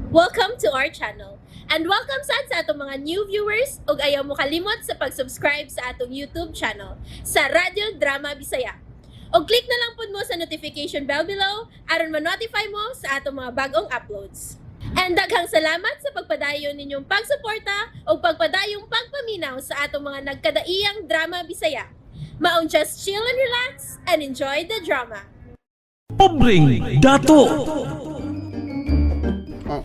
Welcome to our channel. And welcome sad sa atong mga new viewers ug ayaw mo kalimot sa pag-subscribe sa atong YouTube channel sa Radyo Drama Bisaya. Og click na lang pud mo sa notification bell below aron ma-notify mo sa atong mga bagong uploads. And daghang salamat sa pagpadayon ninyong pagsuporta ug pagpadayong pagpaminaw sa atong mga nagkadaiyang drama Bisaya. Maong just chill and relax and enjoy the drama. Pobreng Dato. Ah?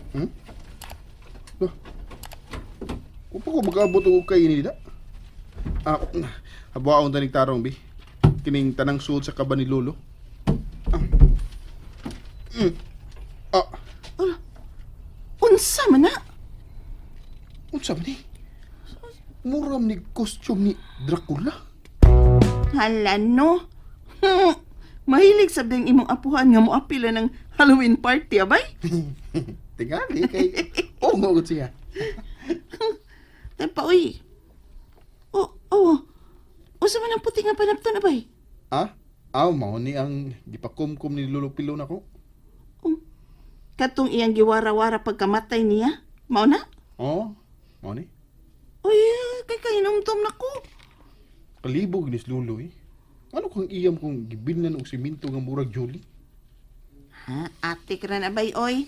Lah. Kung pa ko mag-abot og kay ni da? Ah, habuaon tanig tarong bi. Kining tanang suod sa kaba ni Lolo. Ah. Ah, Unsa man na? Unsa man ni? Muram ni costume ni Dracula. Hala no. Mahilig sa ding imong apuhan nga moapila ng Halloween party abay. Tingali kay oh mo siya. Tay pa uy. Oh. Unsa man ang puti nga panapton abay? Ah, aw mao ni ang gipakumkum ni Lolo Pilo nako. Oh. Katong iyang giwara-wara pagkamatay niya. Mao na? Oh, mao ni. Uy, kay kahinumdum nako. Kalibog ni Lolo eh. Ano kang iyam kung gibilnan og simento nga murag Julie? Ha, ate ka na abay oy.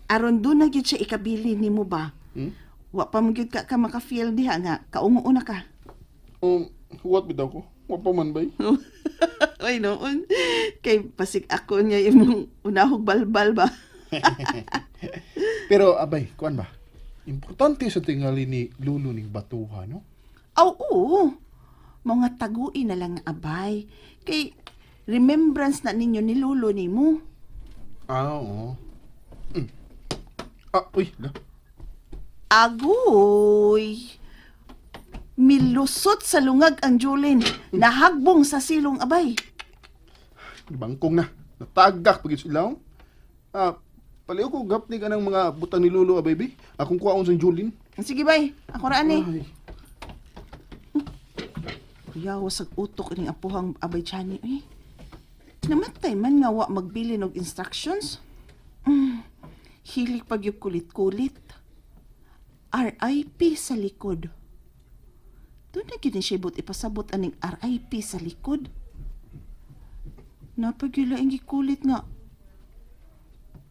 Aron doon na gyud siya ikabili nimo ba? Hmm? Wa pa mo gyud ka maka-feel diha nga kaungo na ka. Huwat bitaw ko. Wa pa man bay. Ay noon. Kay pasig ako niya imong unahog balbal ba. Pero abay, kuan ba? Importante sa tingali ni Lolo ning batuha, no? Aw, oo. Mga taguin na lang abay. Kay remembrance na ninyo ni Lolo nimo. Ah, oo. Ah, uy, la. Agoy. Milusot sa lungag ang Julin. Nahagbong sa silong abay. Bangkong na. Natagak pag sila. Ah, paliw ko gapni ka ng mga butang ni Lolo, ah, baby. Akong kuwaon sa Julin. Sige bay, ako raan eh. Ay, Kuyawa sa utok ning apuhang abay Johnny eh. Namatay man nga wa magbilin og instructions. Hilig pag yung kulit-kulit. RIP sa likod. Doon na gini siya ibot ipasabot aning RIP sa likod. Napagila ang gikulit nga.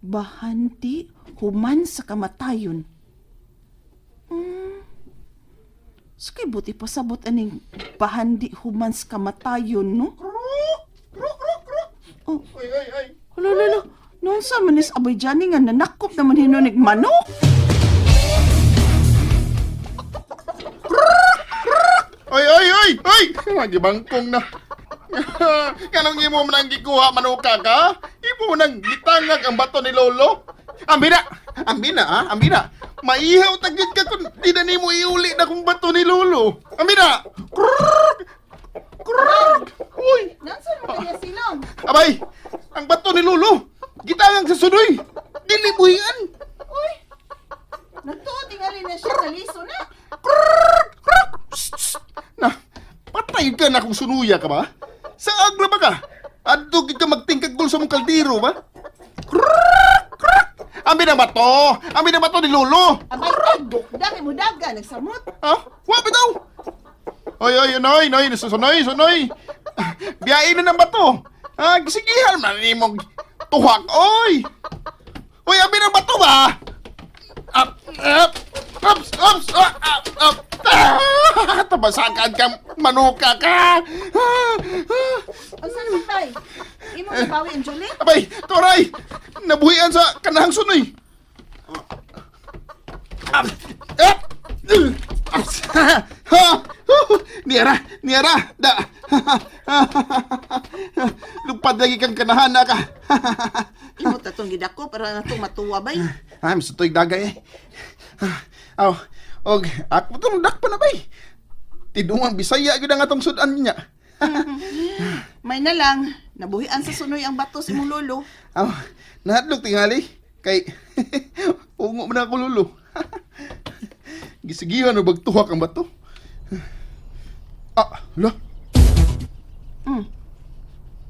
Bahanti human sa kamatayon. Sa kay buti pasabot aning bahandi human sa kamatayon, no? Oh, ay, ay, ay. hala, hala, hala. Noon sa manis abay dyan nga nanakop naman hinunig manok. Ay, ay, ay, ay! Lagi bangkong na. Kanong imo man ang gikuha manuka ka? Imo nang gitangag ang bato ni Lolo? Ambina! Ambina, ah! Ambina! Maihaw tagid ka kung di na nimo iuli na kung bato ni Lolo. Ambina! Krrrk! Krrrk! Uy! Nansan mo kaya silong? Abay! Ang bato ni Lolo! Gitangag sa sunoy! Dili buhian! Uy! Nagtuo tingali na siya sa liso na. Na, patay ka na kung sunuya ka ba? Sa agla ba ka? Adto gid ka magtingkagol sa mong kaldero ba? Krrrk! Krrrk! Ambi na bato! Ambi na bato ni Lolo! Abay, ay, daki mo daga, nagsamot. Ha? Wa bitaw! Oy, oy, noy, noy, sunoy, sunoy! Biyain na ng bato! Ha, gisigihan man nimong tuhak, oy! Oy, ambi na bato ba? Up, up, ups, ups, up, up, up. Ah, tabasakan ka, manuka ka! Ah, ah. Ang saan naman tay? Imo gibawi ang Julie? Abay, toray! Nabuhian sa kanahang sunoy! Up! Up! Ha! Niara! Niara! Da! Lupad lagi kang kanahan na ka! Imo tatong gidako para natong matuwa bay. Ay, mas tuig dagay eh. Aw, og ako tong dakpa na bay. Tidungang Bisaya gyud ang atong sudan niya. May na lang, nabuhian sa sunoy ang bato sa imong lolo. Aw, nahadlok tingali kay ungo man ako lulo. Gisigihan og bagtuhak ang bato. Ah, la.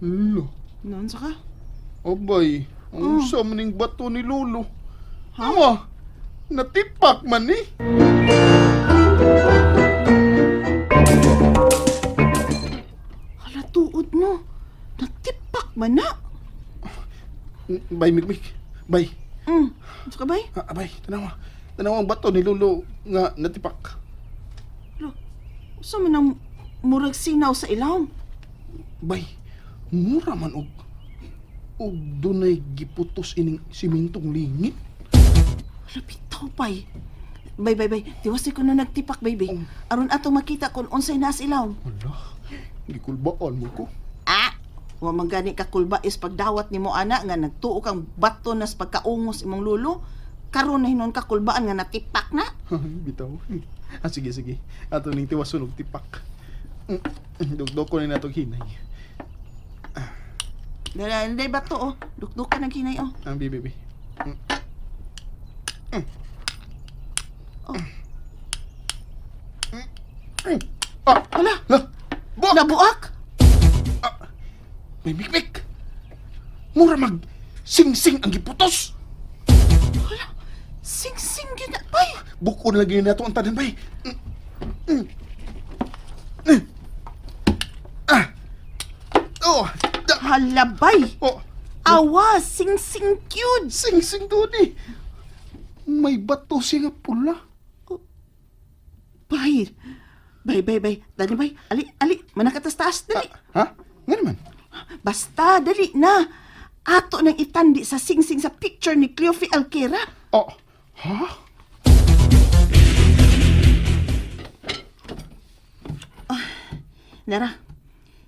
Lo. Noon sa ka? Abay, ang unsa man ning bato ni Lolo. Ha? Awa, natipak man ni. Hala, tuod no. Natipak man na. Bay, Mikmik. Bay. Unsa ka bay? Ah, bay, tanawa. Tanawa ang bato ni Lolo nga natipak. Hala, unsa man ang murag sinaw sa ilawom? Bay, mura man og og dunay giputos ining simintong lingit. Hala, bitaw, bay. Bay, bay, bay. Tiwasi ko na nagtipak, baby. Aron atong makita kung unsay naa sa ilawom. Hala, gikulbaan mo ko. Ah! Wa man gani ka kulba is pagdawat nimo ana nga nagtuo kang bato nas pagkaungos imong lulo. Karon na hinon ka kulbaan nga natipak na. Bitaw. Ah, sige, sige. Ato ning tiwason og tipak. Dugdog ko ni natog hinay. Dala, hindi bato oh. Dukdukan ang hinay oh. Ang bi, bi, bi. Oh. Ah, Hala, la. Buak! nabuak. May mikmik. Mura mag sing-sing ang giputos. Hala, sing-sing gyud na bay. Bukon lagi nato ang tanan bay. Ah. Oh, da. Hala bay. Oh, Awa, sing-sing gyud. sing-sing doon eh. May bato siya nga pula. Bay. Bay, bay, bay. Dali bay. Ali, ali. Manakatas-taas, dali. Ha? Nga naman. Basta, dali na. Ato nang itandi sa sing-sing sa picture ni Cleofe Alquera. Oh, ha? Nara,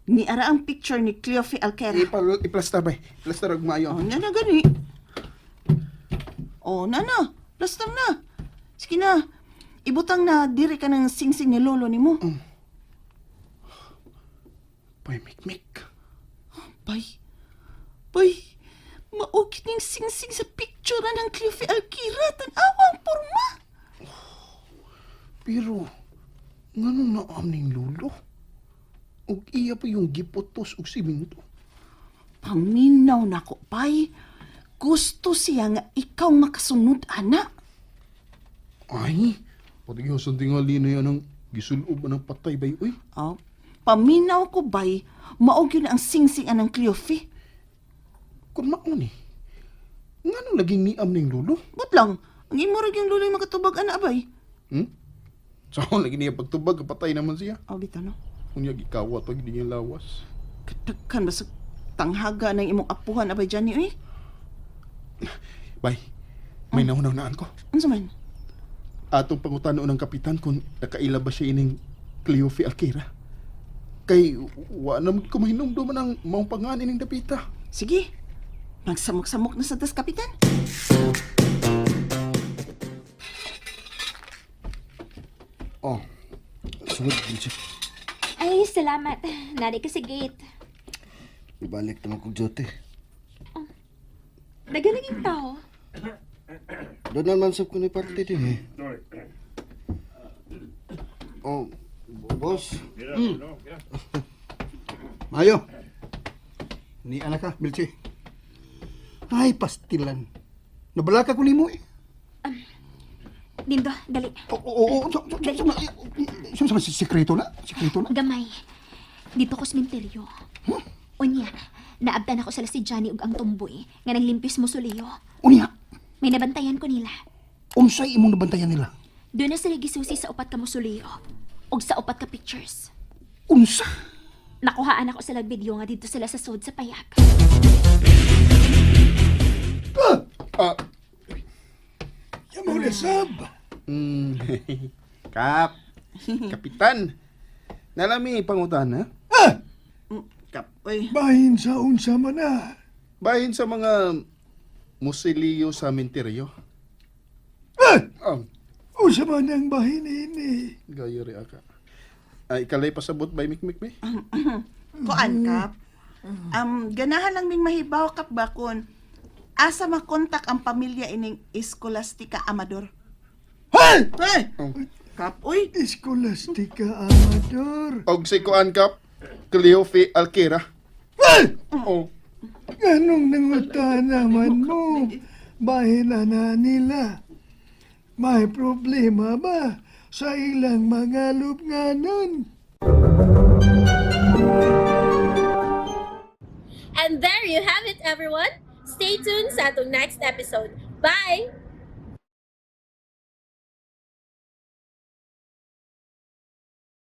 niara ang picture ni Cleofe Alquera. Ipal iplasta bay. Iplasta rag maayo. Oh, na na gani. Oh, na na. Plastar na. Sige na. Ibutang na diri ka ng singsing ni lolo nimo. Bay mikmik. Bay. Bay. Maukit ning singsing sa picture ng Cleofe Alquera. Tan-awa ang porma. Pero nganong naam ning lulo? Ug iya pa yung giputos og siminto. Paminaw na ko, bay. Gusto siya nga ikaw makasunod, ana. Ay, patigyo sa tingali na yan ang gisulob ng patay bay uy. Oh, paminaw ko, bay. Mao gyud ang singsing anang Cleofe. Kun mao ni. Nganong laging niam ning lulo? But lang, ang imo ra gyud luloy makatubag ana, bay. Hmm? Sa so, lagi niya pagtubag, patay naman siya. Oh, bitaw no. Unya gikawat pag di niya lawas. Kadaghan ba sa tanghaga ng imong apuhan abay Johnny uy? Bay, may nahunaw-naan ko. Unsa man? Atong pangutano ng kapitan kung nakaila ba siya ining Cleofe Alquera. Kay wa na ko mahinumdum man ang maong pangan ining dapita. Sige. Magsamok-samok na sa tas kapitan. Oh, sunod din siya. Ay, salamat. Nari ka sa gate. Ibalik naman kong duty. Nagalaging tao. Doon naman sab ko ni party din eh. Oh, boss. Mayo. Ni anak ka, Milchi. Ay, pastilan. Nabalaka ko nimo eh. Dindo, dali. Oo, oo, oo. So, sikreto na? Sikreto na? Gamay. Dito ko sementeryo. Unya, naabtan ako sila si Johnny ug ang tumboy nga naglimpis mo suliyo. Unya, May nabantayan ko nila. unsay imong nabantayan nila? Doon na sila gisusi sa upat ka musuliyo ug sa upat ka pictures. Unsa? Nakuhaan ako sila video nga dito sila sa sud sa payag. Ah, Yamaw na sab. Kap. Kapitan. Nalami pangutana. Ah! Kap, uy. Bahin sa unsa man na. Bahin sa mga musiliyo sa menteryo. Ah! Ah, Unsa man ang bahin ini? gayo ri aka. Ay, ikalay pasabot bay mikmik mi. Kuan kap. Ganahan lang ming mahibaw kap bakon. Asa makontak ang pamilya ining Escolastica Amador? Hey! Hey! Kap, uy. Escolastica Amador. Og si Kuan Kap, Cleofe Alquera. Hey! Oh, Anong nanguta naman mo? Bahin na nila. May problema ba sa ilang mga lubnganan? And there you have it, everyone. Stay tuned sa atong next episode. Bye!